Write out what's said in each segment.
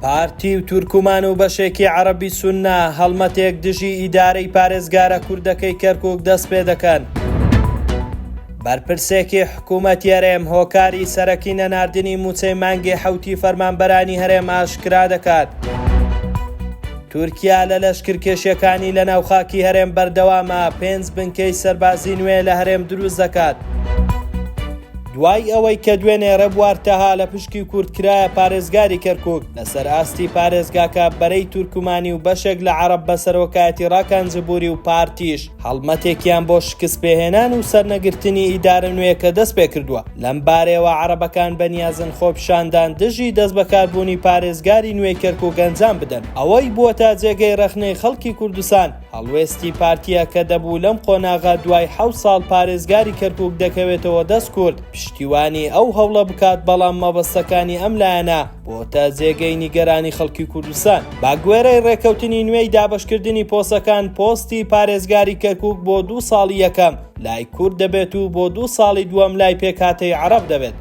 پارتی و تورکمان و بەشێکی عەڕەبی سوننە هەڵمەتێک دژی ئیدارەی پارێزگارە کوردەکەی کەرکوک دەست پێدەکەن. بەرپرسێکی حکوومەتی هەرێم هۆکاری سەرەکی نەناردنی مووچەی مانگی حەوتی فەرمانبەرانی هەرێم ئاشکرا دەکات. تورکیا لە لەشکرکێشیەکانی لە ناو خاکی هەرێم بەردەوامە، پێنج بنکەی سەربازی نوێ لە هەرێم دروست دەکات. دوای ئەوەی کە دوێنێ ڕێبوار تەها لە پشکی کورد کرایە پارێزگاری کەرکوک، لەسەر ئاستی پارێزگاکە بەرەی تورکمانی و بەشێک لە عەڕەب بە سەرۆکایەتی ڕاکان جبوری و پارتیش هەڵمەتێکیان بۆ شکستپێهێنان و سەرنەگرتنی ئیدارە نوێیەکە دەستپێکردووە. لەم بارەیەوە عەڕەبەکان بەنیازن خۆپیشاندان دژی دەستبەکاربوونی پارێزگاری نوێی کەرکوک ئەنجام بدەن. ئەوەی بووەتە جێگەی ڕەخنەی خەڵکی کوردستان، هەڵوێستی پارتییە کە دەبوو لەم قۆناغە دوای حەوت ساڵ پارێزگاری کەرکوک دەکەوێتەوە دەست کورد پشتیوانی ئەو هەوڵە بکات، بەڵام مەبەستەکانی ئەم لایەنە بۆتە جێگەی نیگەرانی خەڵکی کوردستان. بەگوێرەی ڕێککەوتنی نوێی دابەشکردنی پۆستەکان، پۆستی پارێزگاری کەرکوک بۆ دوو ساڵی یەکەم لای کورد دەبێت و بۆ دوو ساڵی دووەم لای پێکهاتەی عەڕەب دەبێت.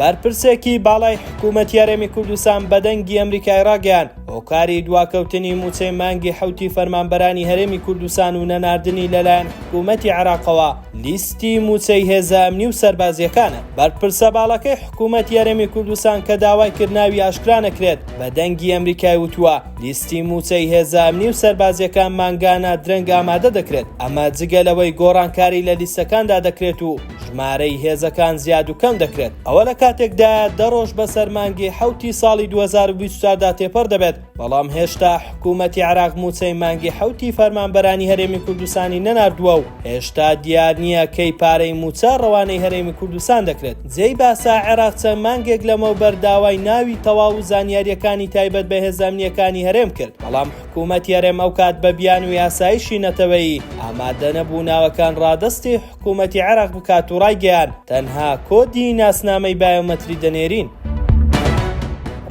بەرپرسێکی باڵای حکوومەتی هەرێمی کوردستان بە دەنگی ئەمریکای ڕاگەیاند، هۆکاری دواکەوتنی مووچەی مانگی حەوتی فەرمانبەرانی هەرێمی کوردستان و نەناردنی لەلایەن حکوومەتی عێراقەوە لیستی مووچەی هێزە ئەمنی و سەربازییەکانە. بەرپرسە باڵاکەی حکوومەتی هەرێمی کوردستان کە داوای کرد ناوی ئاشکرا نەکرێت، بە دەنگی ئەمریکای وتووە، لیستی مووچەی هێزە ئەمنی و سەربازییەکان مانگانە درەنگ ئامادە دەکرێت، ئەمە جگە لەوەی گۆڕانکاری لە لیستەکاندا دەکرێت و ژمارەی هێزەکان زیاد و کەم دەکرێت. ئەوە لە کاتێکدایە دە ڕۆژ بەسەر مانگی حەوتی ساڵی 2024 دا تێپەڕ دەبێت، بەڵام هێشتا حکوومەتی عێراق مووچەی مانگی حەوتی فەرمانبەرانی هەرێمی کوردستانی نەناردووە و هێشتا دیار نییە کەی پارەی مووچە ڕەوانەی هەرێمی کوردستان دەکرێت. جێی باسە عێراق چەند مانگێک لەمەوبەر داوای ناوی تەواو و زانیارییەکانی تایبەت بە هێزە ئەمنییەکانی هەرێم کرد، بەڵام حکوومەتی هەرێم ئەوکات بە بیانووی ئاسایشی نەتەوەیی ئامادەنەبوو ناوەکان ڕادەستی حکوومەتی عێراق بکات و ڕایگەیاند، تەنها کۆدی ناسنامەی بایۆمەتری دەنێرین.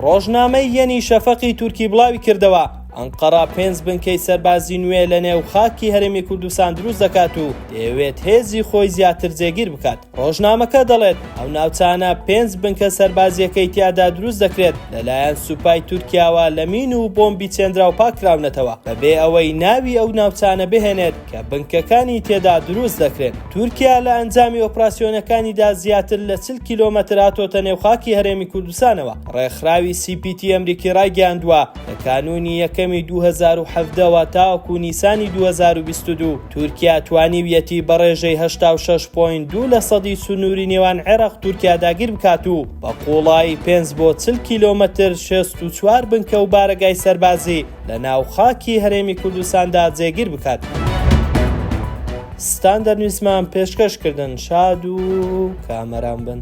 ڕۆژنامەی یەنی شەفەقی تورکی بڵاویکردەوە، ئەنقەرە پێنج بنکەی سەربازی نوێ لەنێو خاکی هەرێمی کوردستان دروست دەکات و دەیەوێت هێزی خۆی زیاتر جێگیر بکات. ڕۆژنامەکە دەڵێت، ئەو ناوچانە پێنج بنکە سەربازییەکەی تیادا دروست دەکرێت لەلایەن سوپای تورکیاوە لە مین و بۆمبی چێندراو پاککراونەتەوە، بەبێ ئەوەی ناوی ئەو ناوچانە بهێنێت کە بنکەکانی تێدا دروست دەکرێن. تورکیا لە ئەنجامی ئۆپراسیۆنەکانیدا زیاتر لە 40 کیلۆمەتر هاتۆتە نێو خاکی هەرێمی کوردستانەوە. ڕێکخراوی سی پی تی ئەمریکی ڕایگەیاندووە، لە کانوونی یەکەمی 2017 وە تاوەکو نیسانی 2022 تورکیا توانیویەتی بە ڕێژەی 86 point دوو لە سەدی سنووری نێوان عێراق تورکیا داگیر بکات و بە قووڵایی پێنج بۆ 40 کیلۆمەتر 64 بنکە و بارەگای سەربازی لە ناو خاکی هەرێمی کوردستاندا جێگیر بکات. ستاندەر نیوزمان پێشکەش کردن شاد و کامەران بن.